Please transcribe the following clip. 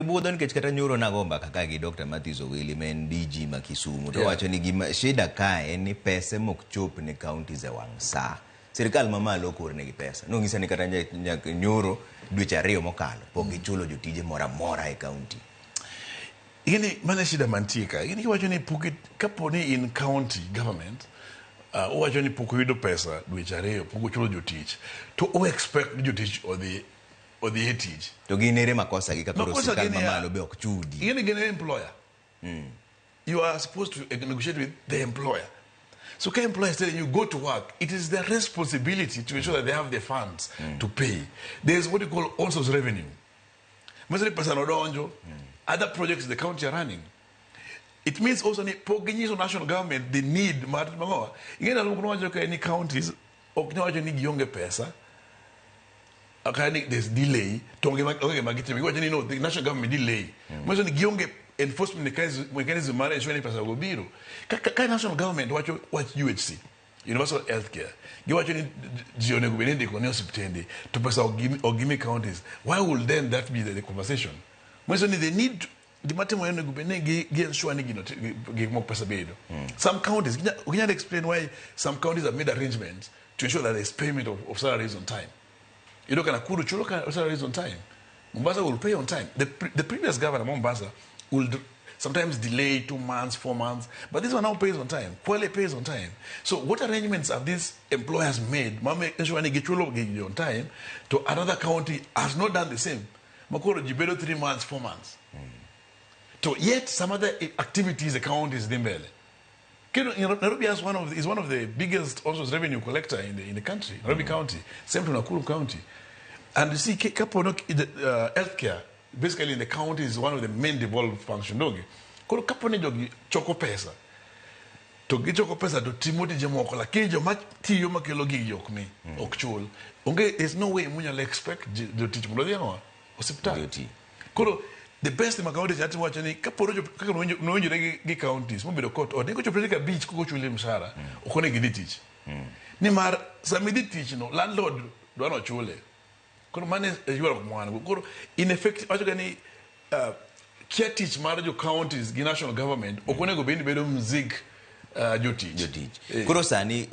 Budho nikech kata nyoro nago mbaka ka gi Dr. Matthews Owili ma en DG ma Kisumu to wacho ni gima shida kae en ni pese mok chop ne counties e wang' saa. Sirikal mamalo ok ornegi pesa. Nong'isa ni kata nyoro dweche 2 mokalo pok gichulo jotije moro amora e county. Ing'eni mano e shida mantie ka. Ing'eni kiwacho ni pok kapo ni in county government uwacho ni pok uyudo pesa dweche 2 pok uchulo jotich to u expect ni jotich odhi e tich. To gin ere makosa gi ka koro Makosa sirkal gi niya, mamalo be ok chudi? Ing'eni gin e employer. You are supposed to negotiate with the employer. So ka employer is telling you go to work, it is their responsibility to ensure that they have the funds to pay. There is what you call all source revenue. Manyiso ni pesa no donjo, other projects the county are running. It means also ni pok ginyiso national government the need mar mang'owa. Ing'e ndalo moko nowacho ka ni counties ok nyal wacho ni gionge pesa. Kata ni there's delay to onge gima gitimo. Giwacho ni no, the national government delay. Manyiso ni gionge enforcement mechanism mar ensure ni pesa go biro. Ka national government wacho wach UHC, Universal Healthcare, giwacho ni ji onego bed ni indiko ne osiptende to pesa ok gimi counties. Why would then that be the conversation? Manyiso ni they need gima timore onego bed ni gi ensure ni gino gik moko pesa bedo. Some counties, ok inyal explain why some counties have made arrangements to ensure that there's payment of salaries on time. Iyudo ka Nakuru chulo ka salaries on time. Mombasa will pay on time. The previous governor, Mombasa, will sometimes delay 2 months, 4 months, but this one now pays on time. Kwale pays on time. So what arrangements have these employers made? Mame ensure ni gichulo gigi on time to another county has not done the same. Makoro jibedo 3 months, 4 months. So yet some other activities the counties dhi mbele. Kendo, Nairobi has one of the, is one of the biggest also revenue collector in the country, Nairobi County, same to Nakuru County. And you see, kapo no, the healthcare, basically in the county is one of the main devolved function. Dogi. Koro kapo ni jogi choko pesa, to gichoko pesa to timo tije moko, lakini joma tiyo makelo gigi ok mi, ok chul. Onge, there's no way munyalo expect jotich mondo odhi ang'o? Osiptal. Joti. Koro, the best thing ma counties atimo wacho ni kapo ni kaka nowinjore gi counties mobedo court order, ni kochopo tarik 5 kok ochuli mshahara, ok onego idhi tich. Nimar sama idhi tich no, landlord dwa ni ochule. Koro mano e ywaruok ma wan go. Koro in effect wacho ga ni kia tich mar jo counties gi national government ok onego bed ni bedo mzig jotich. Jotich. Koro sani